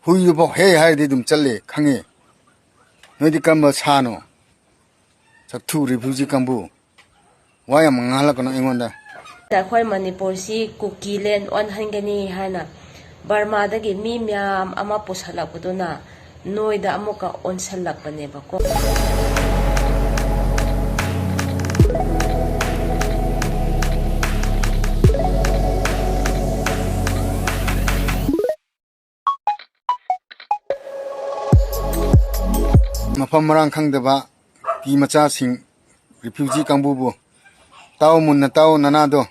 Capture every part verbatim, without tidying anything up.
ꯍꯨꯏꯗꯨꯐꯥꯎ "ꯍꯦ" ꯍꯥꯏꯔꯗꯤ ꯑꯗꯨꯝ ꯆꯠꯂꯦ, ꯈꯪꯉꯦ꯫ ꯅꯣꯏꯗꯤ ꯀꯔꯝꯕ ꯁꯥꯅꯣ? ꯆꯥꯛꯊꯨ refugee ꯀꯥꯡꯕꯨ, ꯋꯥ ꯌꯥꯝ ꯉꯥꯡꯍꯜꯂꯛꯀꯅꯨ ꯑꯩꯉꯣꯟꯗ꯫ ꯑꯩꯈꯣꯏ ꯃꯅꯤꯄꯨꯔꯁꯤ ꯀꯨꯀꯤ ꯂꯦꯟ ꯑꯣꯟꯍꯟꯒꯅꯤ ꯍꯥꯏꯅ ꯕꯔꯃꯥꯗꯒꯤ ꯃꯤ ꯃꯌꯥꯝ ꯑꯃ ꯄꯨꯁꯜꯂꯛꯄꯗꯨꯅ ꯅꯣꯏꯗ ꯑꯃꯨꯛꯀ ꯑꯣꯟꯁꯜꯂꯛꯄꯅꯦꯕꯀꯣ꯫ ꯃꯐꯝ ꯃꯔꯥꯡ ꯈꯪꯗꯕ ꯀꯤ ꯃꯆꯥꯁꯤꯡ, refugee ꯀꯥꯡꯕꯨꯕꯨ ꯇꯥꯎ, ꯃꯨꯟꯅ ꯇꯥꯎ ꯅꯅꯥꯗꯣ꯫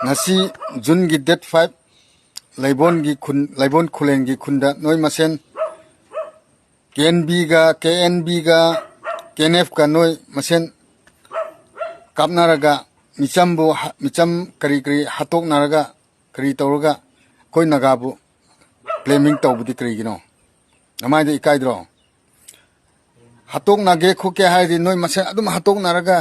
ꯉꯁꯤ Juneꯒꯤ date five, ꯂꯩꯕꯣꯟꯒꯤ ꯈꯨꯟ, ꯂꯩꯕꯣꯟ ꯈꯨꯂꯦꯟꯒꯤ ꯈꯨꯟꯗ ꯅꯣꯏ ꯃꯁꯦꯟ KNBꯒ, KNBꯒ, KNFꯀ ꯅꯣꯏ ꯃꯁꯦꯟ ꯀꯥꯞꯅꯔꯒ, ꯃꯤꯆꯝꯕꯨ ꯍ-, ꯃꯤꯆꯝ ꯀꯔꯤ ꯀꯔꯤ ꯍꯥꯠꯇꯣꯛꯅꯔꯒ, ꯀꯔꯤ ꯇꯧꯔꯒ ꯑꯩꯈꯣꯏ ꯅꯥꯒꯥꯕꯨ blaming ꯇꯧꯕꯗꯤ ꯀꯔꯤꯒꯤꯅꯣ? ꯅꯃꯥꯏꯗ ꯏꯀꯥꯏꯗ꯭ꯔꯣ? ꯍꯥꯠꯇꯣꯛꯅꯒꯦ ꯈꯣꯠꯀꯦ ꯍꯥꯏꯔꯗꯤ ꯅꯣꯏ ꯃꯁꯦꯟ ꯑꯗꯨꯝ ꯍꯥꯠꯇꯣꯛꯅꯔꯒ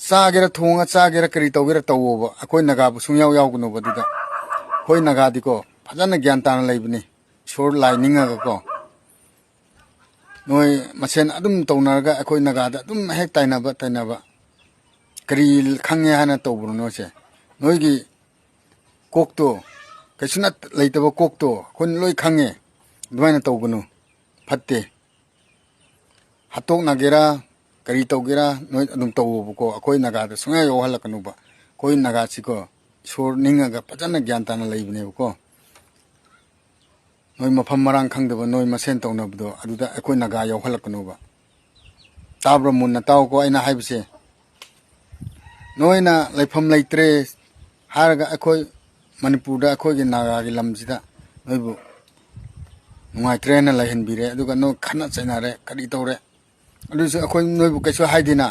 ꯆꯥꯒꯦꯔꯥ ꯊꯣꯡꯉ ꯆꯥꯒꯦꯔꯥ ꯀꯔꯤ ꯇꯧꯒꯦꯔꯥ ꯇꯧꯋꯣꯕ꯫ ꯑꯩꯈꯣꯏ ꯅꯥꯒꯥꯕꯨ ꯁꯨꯡꯌꯥꯎ ꯌꯥꯎꯒꯅꯨꯕ ꯑꯗꯨꯗ꯫ ꯑꯩꯈꯣꯏ ꯅꯥꯒꯥꯗꯤꯀꯣ ꯐꯖꯅ ꯒ꯭ꯌꯥꯟ ꯇꯥꯅ ꯂꯩꯕꯅꯤ꯫ ꯏꯁꯣꯔ ꯂꯥꯏ ꯅꯤꯡꯉꯒꯀꯣ꯫ ꯅꯣꯏ ꯃꯁꯦꯟ ꯑꯗꯨꯝ ꯇꯧꯅꯔꯒ ꯑꯩꯈꯣꯏ ꯅꯥꯒꯥꯗ ꯑꯗꯨꯝ ꯍꯦꯛ ꯇꯥꯏꯅꯕ, ꯇꯥꯏꯅꯕ꯫ ꯀꯔꯤ ꯈꯪꯉꯦ ꯍꯥꯏꯅ ꯇꯧꯕꯅꯣ ꯅꯣꯏꯁꯦ? ꯅꯣꯏꯒꯤ ꯀꯣꯛꯇꯣ, ꯀꯩꯁꯨ ꯅꯠ-, ꯂꯩꯇꯕ ꯀꯣꯛꯇꯣ ꯑꯩꯈꯣꯏꯅ ꯂꯣꯏ ꯈꯪꯉꯦ꯫ ꯑꯗꯨꯃꯥꯏꯅ ꯇꯧꯒꯅꯨ, ꯐꯠꯇꯦ꯫ ꯍꯥꯠꯇꯣꯛꯅꯒꯦꯔꯥ, ꯀꯔꯤ ꯇꯧꯒꯦꯔꯥ, ꯅꯣꯏ ꯑꯗꯨꯝ ꯇꯧꯋꯣꯕꯀꯣ꯫ ꯑꯩꯈꯣꯏ ꯅꯥꯒꯥꯗ ꯁꯨꯡꯌꯥ ꯌꯧꯍꯜꯂꯛꯀꯅꯨꯕ꯫ ꯑꯩꯈꯣꯏ ꯅꯥꯒꯥꯁꯤꯀꯣ, ꯏꯁꯣꯔ ꯅꯤꯡꯉꯒ ꯐꯖꯅ ꯒ꯭ꯌꯥꯟ ꯇꯥꯅ ꯂꯩꯕꯅꯦꯕꯀꯣ꯫ ꯅꯣꯏ ꯃꯐꯝ ꯃꯔꯥꯡ ꯈꯪꯗꯕ ꯅꯣꯏ ꯃꯁꯦꯟ ꯇꯧꯅꯕꯗꯣ, ꯑꯗꯨꯗ ꯑꯩꯈꯣꯏ ꯅꯥꯒꯥ ꯌꯧꯍꯜꯂꯛꯀꯅꯨꯕ꯫ ꯇꯥꯕ꯭ꯔꯣ? ꯃꯨꯟꯅ ꯇꯥꯎꯀꯣ ꯑꯩꯅ ꯍꯥꯏꯕꯁꯦ꯫ ꯅꯣꯏꯅ ꯂꯩꯐꯝ ꯂꯩꯇ꯭ꯔꯦ ꯍꯥꯏꯔꯒ ꯑꯩꯈꯣꯏ ꯃꯅꯤꯄꯨꯔꯗ, ꯑꯩꯈꯣꯏꯒꯤ ꯅꯥꯒꯥꯒꯤ ꯂꯝꯁꯤꯗ ꯅꯣꯏꯕꯨ ꯅꯨꯡꯉꯥꯏꯇ꯭ꯔꯦꯅ ꯂꯩꯍꯟꯕꯤꯔꯦ, ꯑꯗꯨꯒ ꯅꯣꯏ ꯈꯠꯅ ꯆꯩꯅꯔꯦ, ꯀꯔꯤ ꯇꯧꯔꯦ꯫ ꯑꯗꯨꯁꯨ ꯑꯩꯈꯣꯏ ꯅꯣꯏꯕꯨ ꯀꯩꯁꯨ ꯍꯥꯏꯗꯦꯅ꯫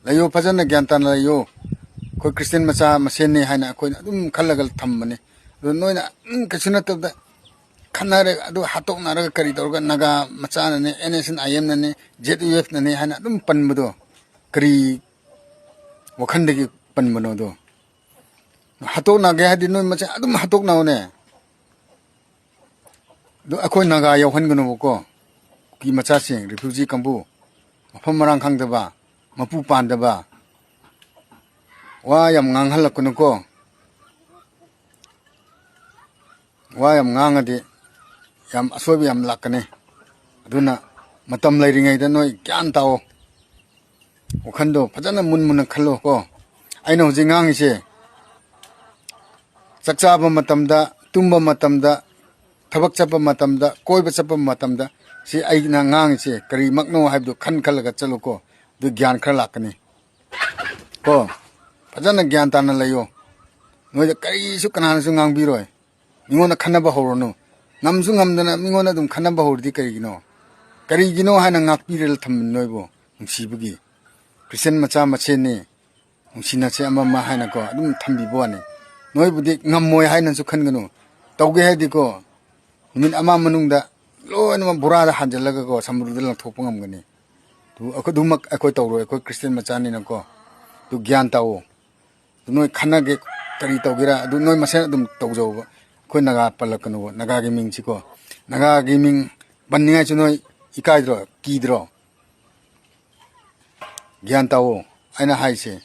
ꯂꯩꯌꯣ, ꯐꯖꯅ ꯒ꯭ꯌꯥꯟ ꯇꯥꯅ ꯂꯩꯌꯣ꯫ ꯑꯩꯈꯣꯏ Christian ꯃꯆꯥ ꯃꯁꯦꯟꯅꯤ ꯍꯥꯏꯅ ꯑꯩꯈꯣꯏꯅ ꯑꯗꯨꯝ ꯈꯜꯂꯒ ꯊꯝꯕꯅꯤ꯫ ꯑꯗꯨ ꯅꯣꯏꯅ ꯑꯗꯨꯝ ꯀꯩꯁꯨ ꯅꯠꯇꯕꯗ ꯈꯠꯅꯔꯦ, ꯑꯗꯨ ꯍꯥꯠꯇꯣꯛꯅꯔꯒ ꯀꯔꯤ ꯇꯧꯔꯒ ꯅꯥꯒꯥ ꯃꯆꯥꯅꯅꯦ, NSCN-IMꯅꯅꯦ, ZUFꯅꯅꯦ ꯍꯥꯏꯅ ꯑꯗꯨꯝ ꯄꯟꯕꯗꯣ ꯀꯔꯤ ꯋꯥꯈꯟꯗꯒꯤ ꯄꯟꯕꯅꯣꯗꯣ? ꯍꯥꯠꯇꯣꯛꯅꯒꯦ ꯍꯥꯏꯗꯤ ꯅꯣꯏ ꯃꯁꯦꯟ ꯑꯗꯨꯝ ꯍꯥꯠꯇꯣꯛꯅꯧꯅꯦ꯫ ꯑꯗꯨ ꯑꯩꯈꯣꯏ ꯅꯥꯒꯥ ꯌꯥꯎꯍꯟꯒꯅꯨꯕꯀꯣ꯫ ꯀꯨꯀꯤ ꯃꯆꯥꯁꯤꯡ, ꯔꯤꯐ꯭ꯌꯨꯖꯤ ꯀꯥꯡꯕꯨ, ꯃꯐꯝ ꯃꯔꯥꯡ ꯈꯪꯗꯕ, ꯃꯄꯨ ꯄꯥꯟꯗꯕ, ꯋꯥ ꯌꯥꯝ ꯉꯥꯡꯍꯜꯂꯛꯀꯅꯨꯀꯣ꯫ ꯋꯥ ꯌꯥꯝ ꯉꯥꯡꯉꯗꯤ ꯌꯥꯝ ꯑꯁꯣꯏꯕ ꯌꯥꯝ ꯂꯥꯛꯀꯅꯤ꯫ ꯑꯗꯨꯅ ꯃꯇꯝ ꯂꯩꯔꯤꯉꯩꯗ ꯅꯣꯏ ꯒ꯭ꯌꯥꯟ ꯇꯥꯑꯣ꯫ ꯋꯥꯈꯟꯗꯣ ꯐꯖꯅ ꯃꯨꯟ ꯃꯨꯟꯅ ꯈꯜꯂꯣ ꯀꯣ꯫ ꯑꯩꯅ ꯍꯧꯖꯤꯛ ꯉꯥꯡꯉꯤꯁꯦ, ꯆꯥꯛ ꯆꯥꯕ ꯃꯇꯝꯗ, ꯇꯨꯝꯕ ꯃꯇꯝꯗ, ꯊꯕꯛ ꯆꯠꯄ ꯃꯇꯝꯗ, ꯀꯣꯏꯕ ꯆꯠꯄ ꯃꯇꯝꯗ, ꯁꯤ ꯑꯩꯅ ꯉꯥꯡꯉꯤꯁꯦ ꯀꯔꯤꯃꯛꯅꯣ ꯍꯥꯏꯕꯗꯨ ꯈꯟ ꯈꯜꯂꯒ ꯆꯠꯂꯨꯀꯣ꯫ ꯑꯗꯨ ꯒ꯭ꯌꯥꯟ ꯈꯔ ꯂꯥꯛꯀꯅꯤ ꯀꯣ꯫ ꯐꯖꯅ ꯒ꯭ꯌꯥꯟ ꯇꯥꯅ ꯂꯩꯌꯣ꯫ ꯅꯣꯏꯗ ꯀꯔꯤꯁꯨ ꯀꯅꯥꯅꯁꯨ ꯉꯥꯡꯕꯤꯔꯣꯏ꯫ ꯃꯤꯉꯣꯟꯗ ꯈꯟꯅꯕ ꯍꯧꯔꯨꯅꯨ꯫ ꯉꯝꯁꯨ ꯉꯝꯗꯅ ꯃꯤꯉꯣꯟꯗ ꯑꯗꯨꯝ ꯈꯟꯅꯕ ꯍꯧꯔꯗꯤ ꯀꯔꯤꯒꯤꯅꯣ? ꯀꯔꯤꯒꯤꯅꯣ ꯍꯥꯏꯅ ꯉꯥꯛꯄꯤꯔꯒ ꯊꯝꯕꯅꯤ ꯅꯣꯏꯕꯨ ꯅꯨꯡꯁꯤꯕꯒꯤ꯫ ꯈ꯭ꯔꯤꯁꯇꯤꯌꯥꯟ ꯃꯆꯥ ꯃꯁꯦꯟꯅꯤ, ꯅꯨꯡꯁꯤꯅꯁꯦ ꯑꯃ ꯑꯃ ꯍꯥꯏꯅꯀꯣ ꯑꯗꯨꯝ ꯊꯝꯕꯤꯕ ꯋꯥꯅꯤ꯫ ꯅꯣꯏꯕꯨꯗꯤ ꯉꯝꯃꯣꯏ ꯍꯥꯏꯅꯁꯨ ꯈꯟꯒꯅꯨ꯫ ꯇꯧꯒꯦ ꯍꯥꯏꯗꯤꯀꯣ, ꯅꯨꯃꯤꯠ ꯑꯃ ꯃꯅꯨꯡꯗ ꯂꯣꯏꯅꯃꯛ ꯕꯣꯔꯥꯗ ꯍꯥꯟꯖꯜꯂꯒꯀꯣ ꯁꯃꯨꯗ꯭ꯔꯗ ꯂꯪꯊꯣꯛꯄ ꯉꯝꯒꯅꯤ꯫ ꯑꯗꯨ ꯑꯩꯈꯣꯏ ꯑꯗꯨꯃꯛ ꯑꯩꯈꯣꯏ ꯇꯧꯔꯣꯏ, ꯑꯩꯈꯣꯏ ꯈ꯭ꯔꯤꯁꯇꯤꯌꯥꯟ ꯃꯆꯥꯅꯤꯅꯀꯣ꯫ ꯑꯗꯨ ꯒ꯭ꯌꯥꯟ ꯇꯥꯑꯣ꯫ ꯑꯗꯨ ꯅꯣꯏ ꯈꯟꯅꯒꯦ, ꯀꯔꯤ ꯇꯧꯒꯦꯔꯥ ꯑꯗꯨ ꯅꯣꯏ ꯃꯁꯦꯟ ꯑꯗꯨꯝ ꯇꯧꯖꯧꯕ꯫ ꯑꯩꯈꯣꯏ ꯅꯥꯒꯥ ꯄꯜꯂꯛꯀꯅꯨꯕ, ꯅꯥꯒꯥꯒꯤ ꯃꯤꯡꯁꯤꯀꯣ꯫ ꯅꯥꯒꯥꯒꯤ ꯃꯤꯡ ꯄꯟꯅꯤꯡꯉꯥꯏꯁꯨ ꯅꯣꯏ ꯏꯀꯥꯏꯗ꯭ꯔꯣ, ꯀꯤꯗ꯭ꯔꯣ? ꯒ꯭ꯌꯥꯟ ꯇꯥꯑꯣ ꯑꯩꯅ ꯍꯥꯏꯁꯦ꯫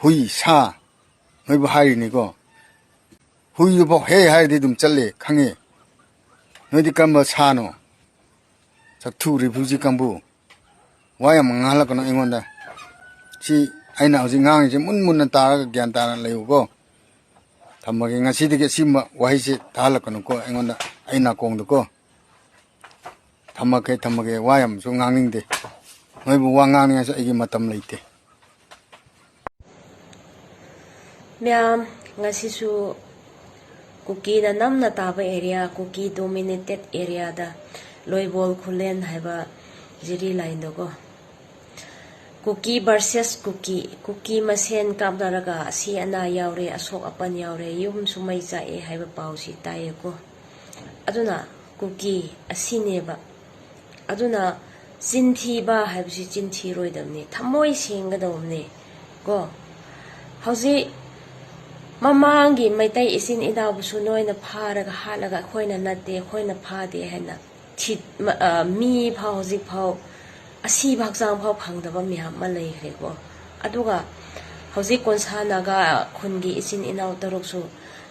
ꯍꯨꯏ, ꯁꯥ, ꯅꯣꯏꯕꯨ ꯍꯥꯏꯔꯤꯅꯤꯀꯣ꯫ ꯍꯨꯏꯗꯨꯐꯥꯎ ꯍꯦ ꯍꯥꯏꯔꯗꯤ ꯑꯗꯨꯝ ꯆꯠꯂꯦ, ꯈꯪꯉꯦ꯫ ꯅꯣꯏꯗꯤ ꯀꯔꯝꯕ ꯁꯥꯅꯣ? ꯆꯠꯊꯨ ꯔꯤꯐ꯭ꯌꯨꯖꯤ ꯀꯥꯡꯕꯨ꯫ ꯋꯥ ꯌꯥꯝ ꯉꯥꯡꯍꯜꯂꯛꯀꯅꯨ ꯑꯩꯉꯣꯟꯗ꯫ ꯁꯤ ꯑꯩꯅ ꯍꯧꯖꯤꯛ ꯉꯥꯡꯉꯤꯁꯦ ꯃꯨꯟ ꯃꯨꯟꯅ ꯇꯥꯔꯒ ꯒ꯭ꯌꯥꯟ ꯇꯥꯅ ꯂꯩꯌꯨꯀꯣ꯫ ꯊꯝꯃꯒꯦ꯫ ꯉꯁꯤꯗꯒꯤ ꯑꯁꯤꯒꯨꯝꯕ ꯋꯥꯍꯩꯁꯦ ꯇꯥꯍꯜꯂꯛꯀꯅꯨꯀꯣ ꯑꯩꯉꯣꯟꯗ, ꯑꯩ ꯅꯥꯀꯣꯡꯗꯀꯣ꯫ ꯊꯝꯃꯒꯦ, ꯊꯝꯃꯒꯦ꯫ ꯋꯥ ꯌꯥꯝꯁꯨ ꯉꯥꯡꯅꯤꯡꯗꯦ꯫ ꯅꯣꯏꯕꯨ ꯋꯥ ꯉꯥꯡꯅꯤꯡꯉꯥꯏꯁꯨ ꯑꯩꯒꯤ ꯃꯇꯝ ꯂꯩꯇꯦ꯫ ꯃꯌꯥꯝ, ꯉꯁꯤꯁꯨ ꯀꯨꯀꯤꯅ ꯅꯝꯅ ꯇꯥꯕ ꯑꯦꯔꯤꯌꯥ, ꯀꯨꯀꯤ ꯗꯣꯃꯤꯅꯦꯇꯦꯠ ꯑꯦꯔꯤꯌꯥꯗ ꯂꯣꯏꯕꯣꯜ ꯈꯨꯂꯦꯟ ꯍꯥꯏꯕ ꯖꯤꯔꯤ ꯂꯥꯏꯟꯗꯀꯣ, ꯀꯨꯀꯤ ꯚꯔꯁꯦꯁ ꯀꯨꯀꯤ, ꯀꯨꯀꯤ ꯃꯁꯦꯟ ꯀꯥꯞꯅꯔꯒ ꯑꯁꯤ ꯑꯅꯥ ꯌꯥꯎꯔꯦ, ꯑꯁꯣꯛ ꯑꯄꯟ ꯌꯥꯎꯔꯦ, ꯌꯨꯝꯁꯨ ꯃꯩ ꯆꯥꯛꯑꯦ ꯍꯥꯏꯕ ꯄꯥꯎꯁꯤ ꯇꯥꯏꯌꯦꯀꯣ꯫ ꯑꯗꯨꯅ ꯀꯨꯀꯤ ꯑꯁꯤꯅꯦꯕ꯫ ꯑꯗꯨꯅ ꯆꯤꯟꯊꯤꯕ ꯍꯥꯏꯕꯁꯤ ꯆꯤꯟꯊꯤꯔꯣꯏꯗꯕꯅꯤ, ꯊꯃꯣꯏ ꯁꯦꯡꯒꯗꯧꯕꯅꯤ ꯀꯣ꯫ ꯍꯧꯖꯤꯛ ꯃꯃꯥꯡꯒꯤ ꯃꯩꯇꯩ ꯏꯆꯤꯟ ꯏꯅꯥꯎꯕꯨꯁꯨ ꯅꯣꯏꯅ ꯐꯥꯔꯒ ꯍꯥꯠꯂꯒ ꯑꯩꯈꯣꯏꯅ ꯅꯠꯇꯦ, ꯑꯩꯈꯣꯏꯅ ꯐꯥꯗꯦ ꯍꯥꯏꯅ ꯊꯤ-, ꯃ-, ꯑ, ꯃꯤ ꯐꯥꯎ ꯍꯧꯖꯤꯛ ꯐꯥꯎ ꯑꯁꯤꯕ ꯍꯛꯆꯥꯡ ꯐꯥꯎ ꯐꯪꯗꯕ ꯃꯌꯥꯝ ꯑꯃ ꯂꯩꯈ꯭ꯔꯦꯀꯣ꯫ ꯑꯗꯨꯒ ꯍꯧꯖꯤꯛ ꯀꯣꯟꯁꯥ ꯅꯥꯒꯥ ꯈꯨꯟꯒꯤ ꯏꯆꯤꯟ ꯏꯅꯥꯎ ꯇꯔꯨꯛꯁꯨ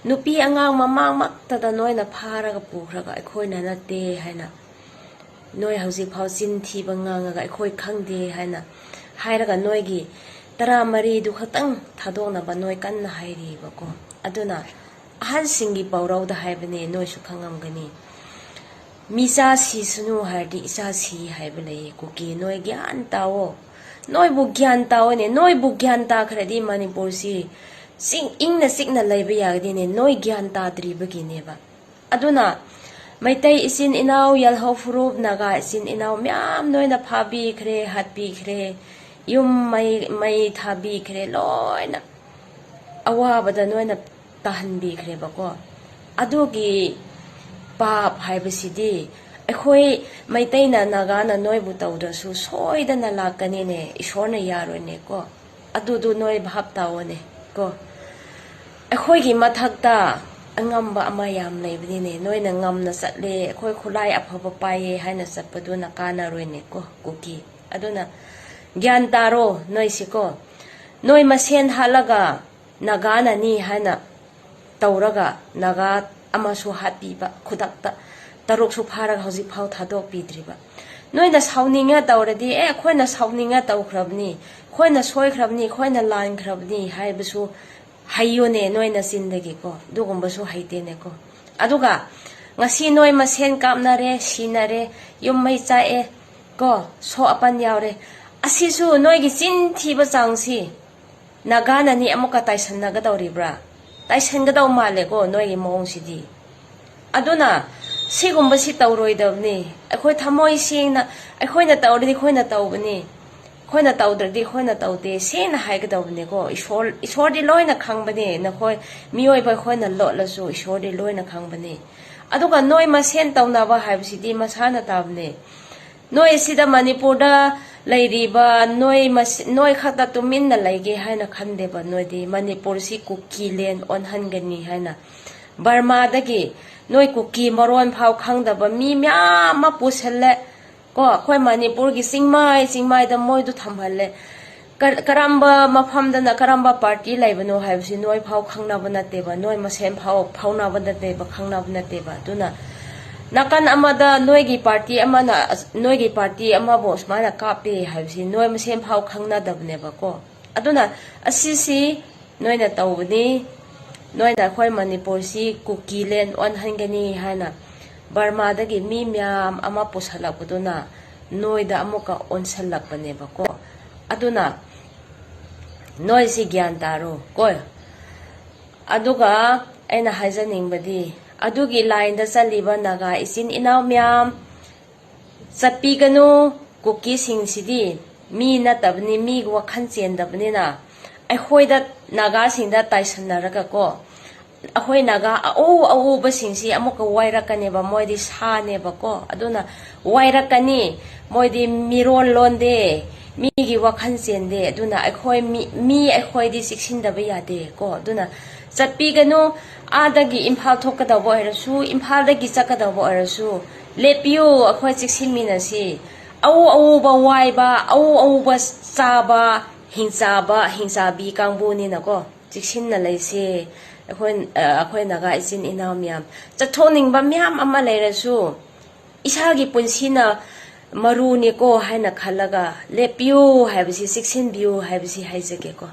ꯅꯨꯄꯤ ꯑꯉꯥꯡ ꯃꯃꯥꯡꯃꯛꯇꯗ ꯅꯣꯏꯅ ꯐꯥꯔꯒ ꯄꯨꯈ꯭ꯔꯒ ꯑꯩꯈꯣꯏꯅ ꯅꯠꯇꯦ ꯍꯥꯏꯅ ꯅꯣꯏ ꯍꯧꯖꯤꯛ ꯐꯥꯎ ꯆꯤꯟ ꯊꯤꯕ ꯉꯥꯡꯉꯒ ꯑꯩꯈꯣꯏ ꯈꯪꯗꯦ ꯍꯥꯏꯅ ꯍꯥꯏꯔꯒ ꯅꯣꯏꯒꯤ ꯇꯔꯥꯃꯔꯤꯗꯨ ꯈꯛꯇꯪ ꯊꯥꯗꯣꯛꯅꯕ ꯅꯣꯏ ꯀꯟꯅ ꯍꯥꯏꯔꯤꯕꯀꯣ꯫ ꯑꯗꯨꯅ ꯑꯍꯟꯁꯤꯡꯒꯤ ꯄꯥꯎꯔꯧꯗ ꯍꯥꯏꯕꯅꯦ, ꯅꯣꯏꯁꯨ ꯈꯪꯉꯝꯒꯅꯤ꯫ ꯃꯤꯆꯥ ꯁꯤꯁꯅꯨ ꯍꯥꯏꯔꯗꯤ ꯏꯆꯥ ꯁꯤ ꯍꯥꯏꯕ ꯂꯩꯌꯦ꯫ ꯀꯨꯀꯤ ꯅꯣꯏ ꯒ꯭ꯌꯥꯟ ꯇꯥꯋꯣ꯫ ꯅꯣꯏꯕꯨ ꯒ꯭ꯌꯥꯟ ꯇꯥꯋꯣꯅꯦ꯫ ꯅꯣꯏꯕꯨ ꯒ꯭ꯌꯥꯟ ꯇꯥꯈ꯭ꯔꯗꯤ ꯃꯅꯤꯄꯨꯔꯁꯤ ꯆꯤꯡ ꯏꯪꯅ ꯆꯤꯛꯅ ꯂꯩꯕ ꯌꯥꯒꯅꯤꯅꯦ꯫ ꯅꯣꯏ ꯒ꯭ꯌꯥꯟ ꯇꯥꯗ꯭ꯔꯤꯕꯒꯤꯅꯦꯕ꯫ ꯑꯗꯨꯅ ꯃꯩꯇꯩ ꯏꯆꯤꯟ ꯏꯅꯥꯎ, ꯌꯥꯜꯍꯧ ꯐꯨꯔꯨꯞ, ꯅꯥꯒꯥ ꯏꯆꯤꯟ ꯏꯅꯥꯎ ꯃꯌꯥꯝ ꯅꯣꯏꯅ ꯐꯥꯕꯤꯈ꯭ꯔꯦ, ꯍꯥꯠꯄꯤꯈ꯭ꯔꯦ, ꯌꯨꯝ ꯃꯩ, ꯃꯩ ꯊꯥꯕꯤꯈ꯭ꯔꯦ, ꯂꯣꯏꯅ ꯑꯋꯥꯕꯗ ꯅꯣꯏꯅ ꯇꯥꯍꯟꯕꯤꯈ꯭ꯔꯦꯕꯀꯣ꯫ ꯑꯗꯨꯒꯤ ꯄꯥꯞ ꯍꯥꯏꯕꯁꯤꯗꯤ ꯑꯩꯈꯣꯏ ꯃꯩꯇꯩꯅ, ꯅꯥꯒꯥꯅ ꯅꯣꯏꯕꯨ ꯇꯧꯗ꯭ꯔꯁꯨ ꯁꯣꯏꯗꯅ ꯂꯥꯛꯀꯅꯤꯅꯦ, ꯏꯁꯣꯔꯅ ꯌꯥꯔꯣꯏꯅꯦꯀꯣ꯫ ꯑꯗꯨꯗꯨ ꯅꯣꯏ ꯚꯥꯞ ꯇꯥꯋꯣꯅꯦ ꯀꯣ꯫ ꯑꯩꯈꯣꯏꯒꯤ ꯃꯊꯛꯇ ꯑꯉꯝꯕ ꯑꯃ ꯌꯥꯝ ꯂꯩꯕꯅꯤꯅꯦ꯫ ꯅꯣꯏꯅ ꯉꯝꯅ ꯆꯠꯂꯦ, ꯑꯩꯈꯣꯏ ꯈꯨꯠꯂꯥꯏ ꯑꯐꯕ ꯄꯥꯏꯌꯦ ꯍꯥꯏꯅ ꯆꯠꯄꯗꯨꯅ ꯀꯥꯟꯅꯔꯣꯏꯅꯦꯀꯣ, ꯀꯨꯀꯤ꯫ ꯑꯗꯨꯅ ꯒ꯭ꯌꯥꯟ ꯇꯥꯔꯣ ꯅꯣꯏꯁꯤꯀꯣ꯫ ꯅꯣꯏ ꯃꯁꯦꯟ ꯍꯥꯠꯂꯒ ꯅꯥꯒꯥꯅꯅꯤ ꯍꯥꯏꯅ ꯇꯧꯔꯒ ꯅꯥꯒꯥ ꯑꯃꯁꯨ ꯍꯥꯠꯄꯤꯕ, ꯈꯨꯗꯛꯇ ꯇꯔꯨꯛꯁꯨ ꯐꯥꯔꯒ ꯍꯧꯖꯤꯛ ꯐꯥꯎ ꯊꯥꯗꯣꯛꯄꯤꯗ꯭ꯔꯤꯕ꯫ ꯅꯣꯏꯅ ꯁꯥꯎꯅꯤꯡꯉ ꯇꯧꯔꯗꯤ, "ꯑꯦ, ꯑꯩꯈꯣꯏꯅ ꯁꯥꯎꯅꯤꯡꯉ ꯇꯧꯈ꯭ꯔꯕꯅꯤ, ꯑꯩꯈꯣꯏꯅ ꯁꯣꯏꯈ꯭ꯔꯕꯅꯤ, ꯑꯩꯈꯣꯏꯅ ꯂꯥꯟꯈ꯭ꯔꯕꯅꯤ" ꯍꯥꯏꯕꯁꯨ ꯍꯩꯌꯨꯅꯦ ꯅꯣꯏ ꯅꯆꯤꯟꯗꯒꯤꯀꯣ꯫ ꯑꯗꯨꯒꯨꯝꯕꯁꯨ ꯍꯩꯇꯦꯅꯦꯀꯣ꯫ ꯑꯗꯨꯒ ꯉꯁꯤ ꯅꯣꯏ ꯃꯁꯦꯟ ꯀꯥꯞꯅꯔꯦ, ꯁꯤꯅꯔꯦ, ꯌꯨꯝ ꯃꯩ ꯆꯥꯛꯑꯦ ꯀꯣ, ꯁꯣꯛ ꯑꯄꯟ ꯌꯥꯎꯔꯦ꯫ ꯑꯁꯤꯁꯨ ꯅꯣꯏꯒꯤ ꯆꯤꯟ ꯊꯤꯕ ꯆꯥꯡꯁꯤ ꯅꯥꯒꯥꯅꯅꯤ ꯑꯃꯨꯛꯀ ꯇꯥꯏꯁꯟꯅꯒꯗꯧꯔꯤꯕ꯭ꯔꯥ? ꯇꯥꯏꯁꯟꯒꯗꯧ ꯃꯥꯜꯂꯦꯀꯣ ꯅꯣꯏꯒꯤ ꯃꯑꯣꯡꯁꯤꯗꯤ꯫ ꯑꯗꯨꯅ ꯁꯤꯒꯨꯝꯕꯁꯤ ꯇꯧꯔꯣꯏꯗꯕꯅꯤ꯫ ꯑꯩꯈꯣꯏ ꯊꯃꯣꯏ ꯁꯦꯡꯅ, ꯑꯩꯈꯣꯏꯅ ꯇꯧꯔꯗꯤ ꯑꯩꯈꯣꯏꯅ ꯇꯧꯕꯅꯤ, ꯑꯩꯈꯣꯏꯅ ꯇꯧꯗ꯭ꯔꯗꯤ ꯑꯩꯈꯣꯏꯅ ꯇꯧꯗꯦ ꯁꯦꯡꯅ ꯍꯥꯏꯒꯗꯧꯕꯅꯤꯀꯣ꯫ ꯏꯁꯣꯔ, ꯏꯁꯣꯔꯗꯤ ꯂꯣꯏꯅ ꯈꯪꯕꯅꯦ꯫ ꯅꯈꯣꯏ ꯃꯤꯑꯣꯏꯕ ꯑꯩꯈꯣꯏꯅ ꯂꯣꯠꯂꯁꯨ ꯏꯁꯣꯔꯗꯤ ꯂꯣꯏꯅ ꯈꯪꯕꯅꯦ꯫ ꯑꯗꯨꯒ ꯅꯣꯏ ꯃꯁꯦꯟ ꯇꯧꯅꯕ ꯍꯥꯏꯕꯁꯤꯗꯤ ꯃꯁꯥꯅ ꯇꯥꯕꯅꯦ꯫ ꯅꯣꯏ ꯁꯤꯗ ꯃꯅꯤꯄꯨꯔꯗ ꯂꯩꯔꯤꯕ ꯅꯣꯏ ꯃꯁ-, ꯅꯣꯏ ꯈꯛꯇ ꯇꯨꯃꯤꯟꯅ ꯂꯩꯒꯦ ꯍꯥꯏꯅ ꯈꯟꯗꯦꯕ ꯅꯣꯏꯗꯤ꯫ ꯃꯅꯤꯄꯨꯔꯁꯤ ꯀꯨꯀꯤ ꯂꯦꯟ ꯑꯣꯟꯍꯟꯒꯅꯤ ꯍꯥꯏꯅ꯫ ꯕꯔꯃꯥꯗꯒꯤ ꯅꯣꯏ ꯀꯨꯀꯤ ꯃꯔꯣꯟ ꯐꯥꯎ ꯈꯪꯗꯕ ꯃꯤ ꯃꯌꯥꯝ ꯑꯃ ꯄꯨꯁꯜꯂꯦ꯫ ꯀꯣ, ꯑꯩꯈꯣꯏ ꯃꯅꯤꯄꯨꯔꯒꯤ ꯆꯤꯡꯃꯥꯏ ꯆꯤꯡꯃꯥꯏꯗ ꯃꯣꯏꯗꯨ ꯊꯝꯍꯜꯂꯦ꯫ ꯀ-, ꯀꯔꯝꯕ ꯃꯐꯝꯗꯅ ꯀꯔꯝꯕ ꯄꯥꯔꯇꯤ ꯂꯩꯕꯅꯣ ꯍꯥꯏꯕꯁꯤ ꯅꯣꯏ ꯐꯥꯎ ꯈꯪꯅꯕ ꯅꯠꯇꯦꯕ, ꯅꯣꯏ ꯃꯁꯦꯟ ꯐꯥꯎ ꯐꯥꯎꯅꯕ ꯅꯠꯇꯦꯕ, ꯈꯪꯅꯕ ꯅꯠꯇꯦꯕ꯫ ꯑꯗꯨꯅ ꯅꯥꯀꯟ ꯑꯃꯗ ꯅꯣꯏꯒꯤ ꯄꯥꯔꯇꯤ ꯑꯃꯅ ꯑꯁ-, ꯅꯣꯏꯒꯤ ꯄꯥꯔꯇꯤ ꯑꯃꯕꯨ ꯁꯨꯃꯥꯏꯅ ꯀꯥꯞꯄꯦ ꯍꯥꯏꯕꯁꯤ ꯅꯣꯏ ꯃꯁꯦꯟ ꯐꯥꯎ ꯈꯪꯅꯗꯕꯅꯦꯕꯀꯣ꯫ ꯑꯗꯨꯅ ꯑꯁꯤꯁꯤ ꯅꯣꯏꯅ ꯇꯧꯕꯅꯤ꯫ ꯅꯣꯏꯅ ꯑꯩꯈꯣꯏ ꯃꯅꯤꯄꯨꯔꯁꯤ ꯀꯨꯀꯤ ꯂꯦꯟ ꯑꯣꯟꯍꯟꯒꯅꯤ ꯍꯥꯏꯅ ꯕꯔꯃꯥꯗꯒꯤ ꯃꯤ ꯃꯌꯥꯝ ꯑꯃ ꯄꯨꯁꯜꯂꯛꯄꯗꯨꯅ ꯅꯣꯏꯗ ꯑꯃꯨꯛꯀ ꯑꯣꯟꯁꯜꯂꯛꯄꯅꯦꯕꯀꯣ꯫ ꯑꯗꯨꯅ ꯅꯣꯏꯁꯤ ꯒ꯭ꯌꯥꯟ ꯇꯥꯔꯣ ꯀꯣ꯫ ꯑꯗꯨꯒ ꯑꯩꯅ ꯍꯥꯏꯖꯅꯤꯡꯕꯗꯤ, ꯑꯗꯨꯒꯤ ꯂꯥꯏꯟꯗ ꯆꯠꯂꯤꯕ ꯅꯥꯒꯥ ꯏꯆꯤꯟ ꯏꯅꯥꯎ ꯃꯌꯥꯝ, ꯆꯠꯄꯤꯒꯅꯨ꯫ ꯀꯨꯀꯤꯁꯤꯡꯁꯤꯗꯤ ꯃꯤ ꯅꯠꯇꯕꯅꯤ, ꯃꯤꯒꯤ ꯋꯥꯈꯜ ꯆꯦꯟꯗꯕꯅꯤꯅ꯫ ꯑꯩꯈꯣꯏꯗ, ꯅꯥꯒꯥꯁꯤꯡꯗ ꯇꯥꯏꯁꯟꯅꯔꯒꯀꯣ, ꯑꯩꯈꯣꯏ ꯅꯥꯒꯥ ꯑꯎ ꯑꯎꯕꯁꯤꯡꯁꯤ ꯑꯃꯨꯛꯀ ꯋꯥꯏꯔꯛꯀꯅꯦꯕ꯫ ꯃꯣꯏꯗꯤ ꯁꯥꯅꯦꯕꯀꯣ, ꯑꯗꯨꯅ ꯋꯥꯏꯔꯛꯀꯅꯤ꯫ ꯃꯣꯏꯗꯤ ꯃꯤꯔꯣꯜ ꯂꯣꯟꯗꯦ, ꯃꯤꯒꯤ ꯋꯥꯈꯜ ꯆꯦꯟꯗꯦ꯫ ꯑꯗꯨꯅ ꯑꯩꯈꯣꯏ ꯃꯤ, ꯃꯤ ꯑꯩꯈꯣꯏꯗꯤ ꯆꯦꯛꯁꯤꯟꯗꯕ ꯌꯥꯗꯦ ꯀꯣ꯫ ꯑꯗꯨꯅ ꯆꯠꯄꯤꯒꯅꯨ꯫ ꯑꯥꯗꯒꯤ ꯏꯝꯐꯥꯜ ꯊꯣꯛꯀꯗꯧꯕ ꯑꯣꯏꯔꯁꯨ, ꯏꯝꯐꯥꯜꯗꯒꯤ ꯆꯠꯀꯗꯧꯕ ꯑꯣꯏꯔꯁꯨ, ꯂꯦꯞꯄꯤꯌꯨ, ꯑꯩꯈꯣꯏ ꯆꯦꯛꯁꯤꯟꯃꯤꯟꯅꯁꯤ꯫ ꯑꯎ ꯑꯎꯕ ꯋꯥꯏꯕ, ꯑꯎ ꯑꯎꯕ ꯆꯥꯕ, ꯍꯤꯡꯆꯥꯕ, ꯍꯤꯡꯆꯥꯕꯤ ꯀꯥꯡꯕꯨꯅꯤꯅꯀꯣ, ꯆꯦꯛꯁꯤꯟꯅ ꯂꯩꯁꯦ꯫ ꯑꯩꯈꯣꯏ, ꯑ, ꯑꯩꯈꯣꯏ ꯅꯥꯒꯥ ꯏꯆꯤꯟ ꯏꯅꯥꯎ ꯃꯌꯥꯝ, ꯆꯠꯊꯣꯛꯅꯤꯡꯕ ꯃꯌꯥꯝ ꯑꯃ ꯂꯩꯔꯁꯨ, ꯏꯁꯥꯒꯤ ꯄꯨꯟꯁꯤꯅ ꯃꯔꯨꯅꯤꯀꯣ ꯍꯥꯏꯅ ꯈꯜꯂꯒ ꯂꯦꯞꯄꯤꯌꯨ ꯍꯥꯏꯕꯁꯤ, ꯆꯦꯛꯁꯤꯟꯕꯤꯌꯨ ꯍꯥꯏꯕꯁꯤ ꯍꯥꯏꯖꯒꯦꯀꯣ꯫